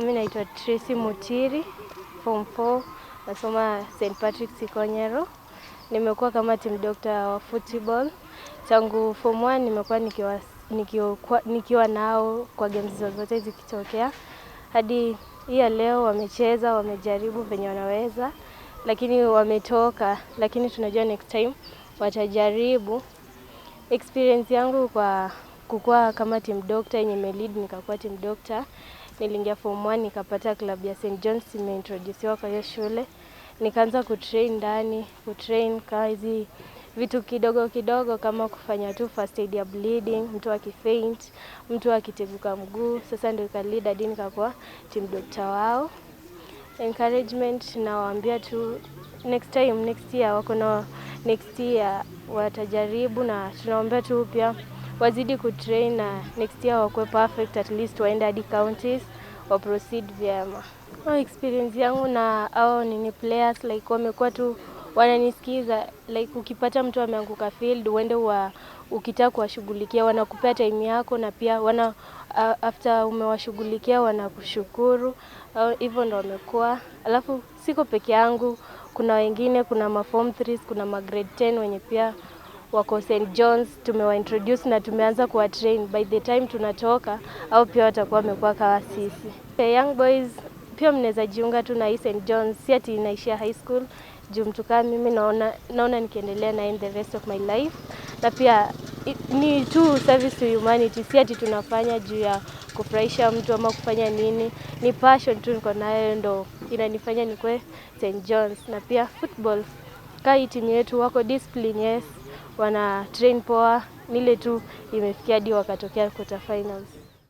Mimi naitwa Tracy Mutiri, form 4, nasoma St. Patrick's Ikonyero. Nimekuwa kama team doctor wa football tangu form 1, nimekuwa nikiwa nao kwa games zozote zikitokea hadi hii ya leo. Wamecheza, wamejaribu venye wanaweza, lakini wametoka, lakini tunajua next time watajaribu. Experience yangu kwa kukua kama team doctor yenye imelead nikakuwa team doctor, niliingia form 1, nikapata club ya St John's imeintroduciwa kwa hiyo shule, nikaanza kutrain ndani, kutrain kazi vitu kidogo kidogo kama kufanya tu first aid ya bleeding, mtu akifaint, mtu akiteguka mguu. Sasa ndio ikalead hadi nikakuwa team doctor wao. Encouragement nawaambia tu next time, next year wako na next year watajaribu, na tunaombea tu pia wazidi kutrain na next year wakuwe perfect, at least waende hadi counties wa proceed vyema. Oh, experience yangu na hao nini players, like wamekuwa tu wananisikiza. Like ukipata mtu ameanguka field, uende wa ukitaka kuwashughulikia, wanakupea time yako, na pia wana after umewashughulikia wanakushukuru. Hivyo ndo wamekuwa. Alafu siko peke yangu, kuna wengine, kuna ma form 3, kuna ma grade 10 wenye pia wako St John's, tumewa introduce na tumeanza kuwa train. By the time tunatoka, au pia watakuwa wamekuwa kama sisi. The young boys pia mnaweza jiunga tu na hii St John's, si ati inaishia high school, juu mtu kama mimi naona nikiendelea na in the rest of my life, na pia ni tu service to humanity, si ati tunafanya juu ya kufurahisha mtu ama kufanya nini, ni passion tu niko nayo ndo inanifanya nikuwe St John's. Na pia football, kaa hii timu yetu wako discipline, yes, wana train poa, nile tu imefikia hadi wakatokea quarter finals.